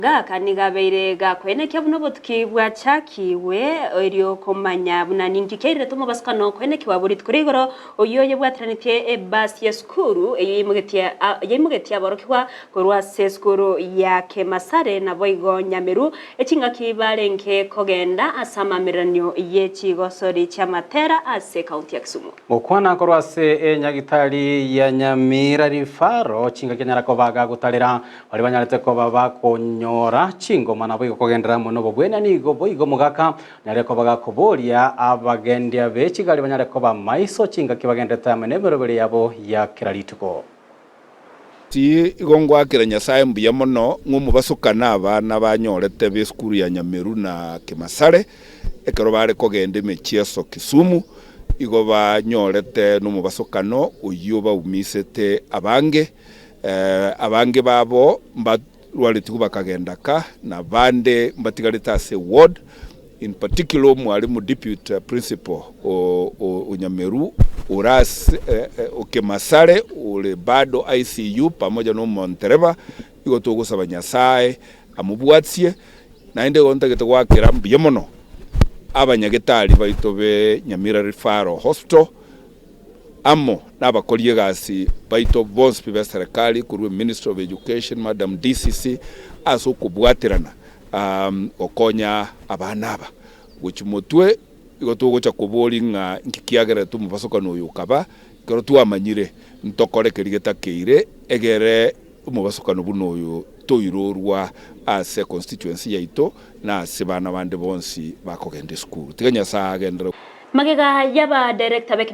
Gaka nigo abeire gakoenekia buna obotuki bwachakigwe, erio komanya buna ninki kiairerete omobasukano okoenekiwa bo rituko rigoro, oyio oyebwateranetie ebasi y'esukuru eyio yaimogetie yaimogetie aborokigwa korwa ase esukuru ya Kemasare naboigo Nyameru, echingaki barenge kogenda ase amamereranio ye chigosori chi'amatera ase ekaunti ya Kisumu. Gokwana korwa ase enyagitari ya Nyamira Referral, chingaki anyara koba gagotarera Baria banyarete koba bakonyora chingoma naboigo kogenderera amo nobobwenia nigo boigo omogaka onyare koba gakoboria abagendia be chigari banyare koba maiso chingaki bagenderete amo nemeroberi yabo ya kera rituko. Ti igo ngoakera Nyasae mbuya mono ng'a omobasokano abana banyorete b'esukuru ya Nyameru na Kemasare ekero bare kogenda emechieso Kisumu, igo banyorete nomobasokano oyio baumisete abange. Abange babo mbarwaretigwe bakagenda ka, na abande mbatigarete ase ward, in particular omwalimu deputy principal o Nyameru ore ase o Kemasare ore bado ICU pamoja na omontereba, igo togosaba Nyasae amobwatie, naende igo ntagete goakera mbuya mono abanyagetari baito be Nyamira Referral Hospital, amo nabakori egasi baito bonsi pi b'eserekari korwa Ministry of Education, Madam DCC, ase okobwaterana gokonya abana aba. Gochia motwe igo togocha koboria ng'a inki kiagerete omobasokano oyo okaba, ekero twamanyire ntokore keria getakeire egere omobasokano buna oyo toirorwa ase econstituency yaito na ase bana bande bonsi bakogenda esukuru. Tiga Nyasae agenderere. Magega y'abadirector b'ekemesa.